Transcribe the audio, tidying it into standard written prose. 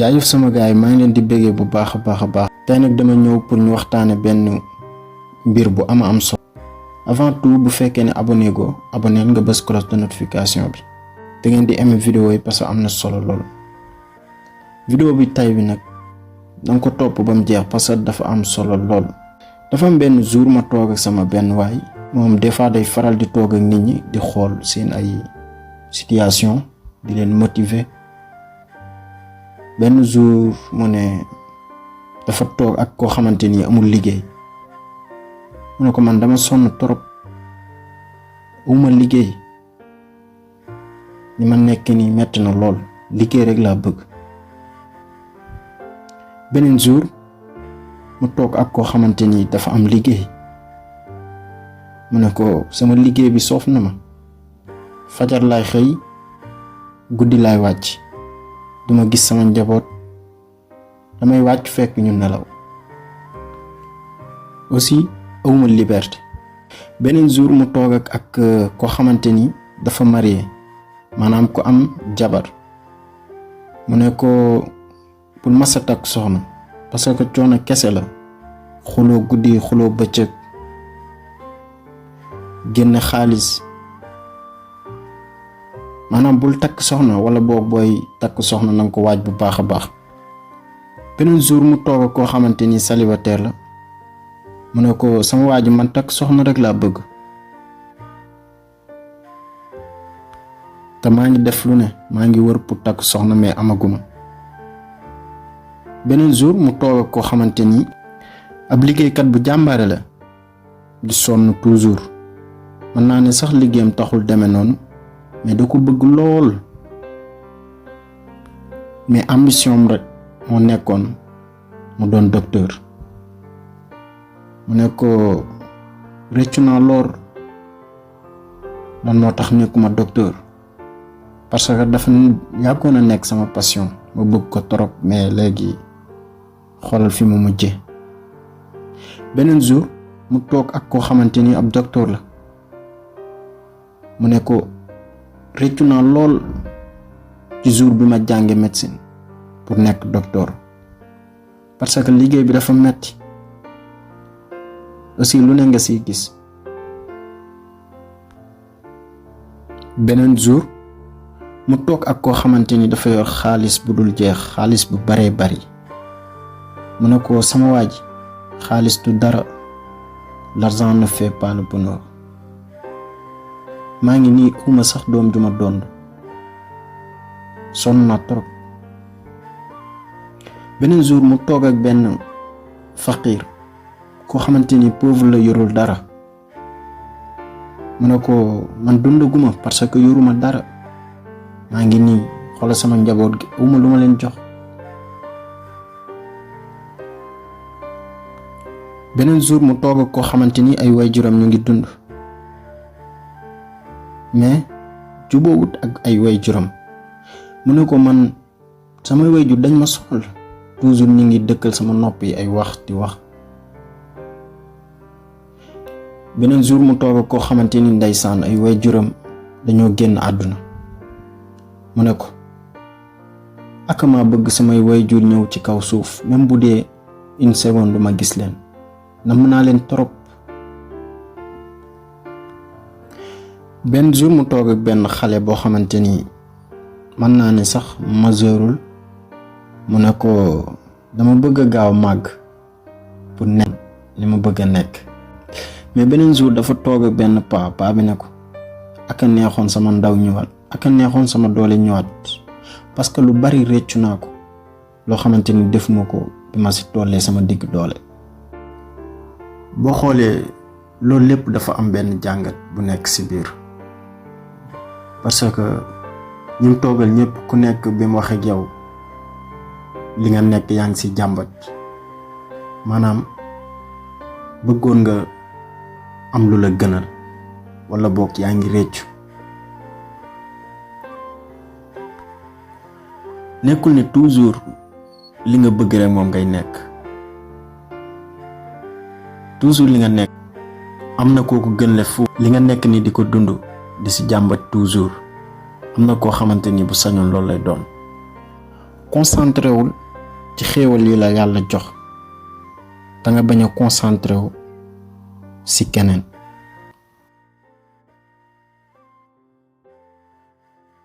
jaajëf sama gaay maa ngi leen di bëggee bu baax a baax tey nag dama ñëw pour ñu waxtaane benn mbir bu am solo. Avant tout bu fekkee ne abonné nga bës cloche de notification bi te ngeen di aimer vidéo yi parce que am na solo lool. Vidéo bi tay bi nag danga ko topp ba mu jeex parce que dafa am solo lool. dafa am benn jour ma toog ak sama benn waay moom des fois day faral di toog ak nit ñi di xool seen ay situation di leen motiver. benn jour mu ne dafa toog ak koo xamante ni amul liggéey mu ne ko man dama sonn trop uma liggéey ni ma nekk nii metti na lool liggéey rek laa bëgg. beneen jour mu toog ak koo xamante ni dafa am liggéey mu ne ko sama liggéey bi soof na ma fajar laay xëy guddi laay wàcc duma gis sama njaboot damay wàcc fekk ñu nelaw aussi awuma liberté. beneen jour mu toog ak koo xamante ni dafa marié maanaam ko am jabar mu ne ko pour masa takk soxna parce que coono kese la xuloo guddi xuloo bëccëg génn xaalis maanaam bul takk soxna wala boog booy takk soxna nanga ko waaj bu baax a baax. beneen jour mu toog ak koo xamante ni célibataire la mu ne ko sama waaj man takk soxna rek laa bëgg te maa ngi def lu ne maa ngi wër pour takk soxna mais amaguma. beneen jour mu toog ak koo xamante ni ab liggéeykat bu jàmbaare la di sonn toujours mën naa ne sax liggéeyam taxul deme noonu mais da ko bëgg lool mais ambition rek moo nekkoon mu doon docteur. mu ne ko réccu naa lool lan moo tax nekkuma docteur parce que dafa yàggoon a nekk sama passion ma bëgg ko trop mais léegi xoolal fi mu mujjee. beneen jour mu toog ak koo xamante ni ab docteur la mu ne ko réccu naa lool ci jour bi ma jànge médecine pour nekk docteur parce que liggéey bi dafa metti aussi lu ne nga siy gis. beneen jour mu toog ak koo xamante ni dafa yor xaalis bu dul jeex xaalis bu baree bari mu ne ko sama waaj xaalis du dara l'argent ne fait pas le bonheur maa ngi nii uma sax doom ju ma dond sonn na trop. beneen jour mu toog ak benn faqir koo xamante ni pauvre la yorul dara mu ne ko man dundaguma parce que yoruma dara maa ngi nii xoolal sama njaboot gi awma lu ma leen jox. beneen jour mu toog ak koo xamante ni ay waajuram ñu ngi dund mais jubóowut ak ay waajuram mu ne ko man samay waajur dañ ma sonal toujours ñu ngi dëkkal sama nopp yi ay wax di wax. beneen jour mu toog ak koo xamante ni ndeysaan ay waajuram dañoo génn àdduna mu ne ko ak ma bëgg samay waajur ñëw ci kaw suuf même bu dee une seconde ma gis leen namm naa leen trop. benn jour mu toog ak benn xale boo xamante ni mën naa ne sax majeurul mu ne ko dama bëgg a gaaw màgg pour nekk li ma bëgg a nekk. mais beneen jour dafa toog ak benn paa bi ne ko ak a neexoon sama ndaw ñëwaat ak a neexoon sama doole ñëwaat parce que lu bari réccu naa ko loo xamante ni defuma ko bi ma si tollee sama digg doole. boo xoolee loolu lépp dafa am benn jàngat bu nekk ci biir parce que ñi toogal ñëpp ku nekk bi mu wax ak yow li nga nekk yaa ngi ci jàmbat maanaam bëggoon nga am lu la gënal wala boog yaa ngi réccu. nekkul ne toujours li nga bëgg rek moom ngay nekk toujours li nga nekk am na kooku gën le fu li nga nekk ni di ko dund di ci jàmbat toujours am na koo xamante ni bu sañoon loolu lay doon concentré wul ci xéewal yi la yàlla jox te nga bañ a concentré wu si keneen.